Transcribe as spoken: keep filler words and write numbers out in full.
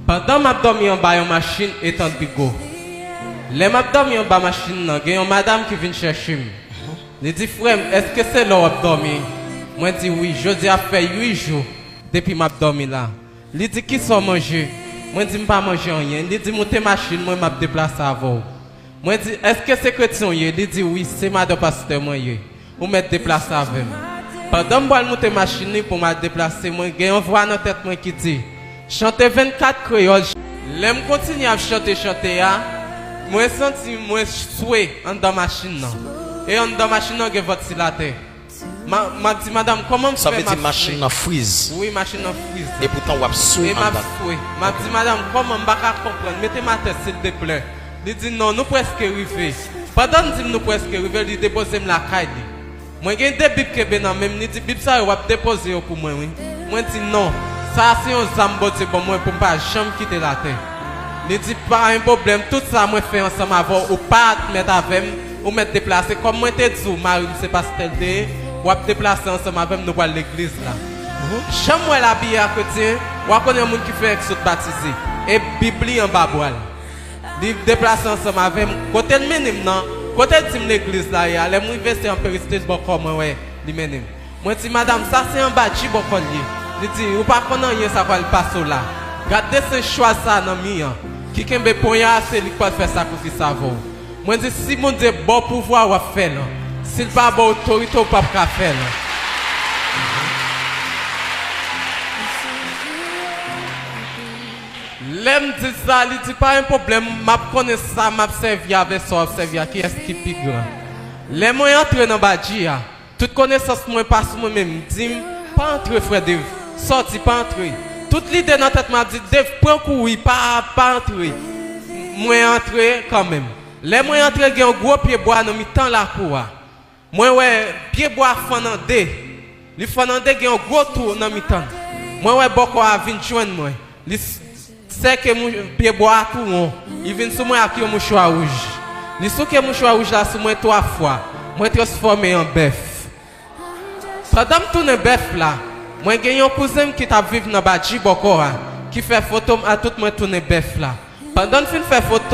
Pandan m ap dòmi anba yon machin Etandigo, lè m ap dòmi anba machin nan, gen yon madanm ki vin chèche m. Li di, "Frè m, èske se la w ap dòmi?" Mwen di, "Wi, jodi a fè uit jou depi m ap dòmi la." Li di, "Kisa w manje?" Mwen di, "M pa manje anyen." Li di, "Moute machin mwen, m ap deplase avè w." Mwen di, "Èske se kretyen w ye?" Li di, "Wi, se madan pastè mwen ye. Ou mèt deplase avè m." Pandan m pral moute machin li pou m al deplase, mwen gen yon vwa nan tèt mwen ki di, "Chante vennkat kreyòl." Lè m kontinye ap chante chante a, mwen santi mwen swe anndan machin nan. E anndan machin nan gen vantilatè. Ma, m ap di madanm, "Kòman m fè m ap swe?" Sa vle di machin nan friz. Wi, machin nan friz. E poutan w ap swe anndan. E m ap swe. M ap di madanm, "Kòman, m pa ka konprann. Mete m atè, silteplè." Li di, "Non, nou prèske rive." Pandan l di m nou prèske rive, li depoze m lakay li. Mwen gen de Bib kenbe nan men m, li di, "Bib sa yo, w ap depoze yo pou mwen, wi." Mwen di, "Non, sa a se yon zam Bondye ban mwen pou m pa janm kite latè." Li di, "Pa gen pwoblèm, tout sa mwen fè ansanm avè w, ou pa mèt avè m, ou mèt deplase. Kòm mwen te di w, mari m se pastè l te ye, w ap deplase ansanm avè m, nou pral legliz la." Jan m wè l abiye a kretyen, w a konnen yon moun ki fenk sot batize. E Bib li anba bra l. Li deplase ansanm avè m. Kote l mennen m nan, kote l di m legliz la ye a, lè m rive se an peristej bò kò mwen wè li mennen m. Mwen di, "Madanm, sa se anba dji bò kò l ye." Li di, "Ou pa konn anyen sa pral pase w la. Gad desen chwal sa a nan mi an. Ki kenbe ponya a, se li k pral fè sakrifis avè w." Mwen di, "Si Bondye ba w pouvwa, w ap fè l. Si l pa ba w otorite, w p ap ka fè l." Lè m di sa, li di, "Pa gen pwoblèm, m ap konnen sa m ap sèvi avè sa w ap sèvi a, kiyès ki pi gran." Lè mwen antre nan badji a, tout konesans mwen pa sou mwen menm, di m, "Pa antre, frè Dave, sòti, pa antre." Tout lide nan tèt mwen ap di, "Dave, pran kouri, pa, pa antre." Mwen antre kanmenm. Lè mwen antre, gen yon gwo pye bwa nan mitan lakou a. Mwen wè pye bwa fann an de. Li fann an de, gen yon gwo twou nan mitan l. Mwen wè bòkò a vin jwenn mwen. Li s-, sèke mou-, pye bwa a tou won. Li vin sou mwen ak yon mouchwa wouj. Li souke mouchwa wouj la sou mwen twa fwa. Mwen transfòme an bèf. Pandan m tounen bèf la, mwen gen yon kouzen m ki t ap viv nan badji bòkò a, ki fè foto m a tout mwen tounen bèf la. Pandan n fin fè foto,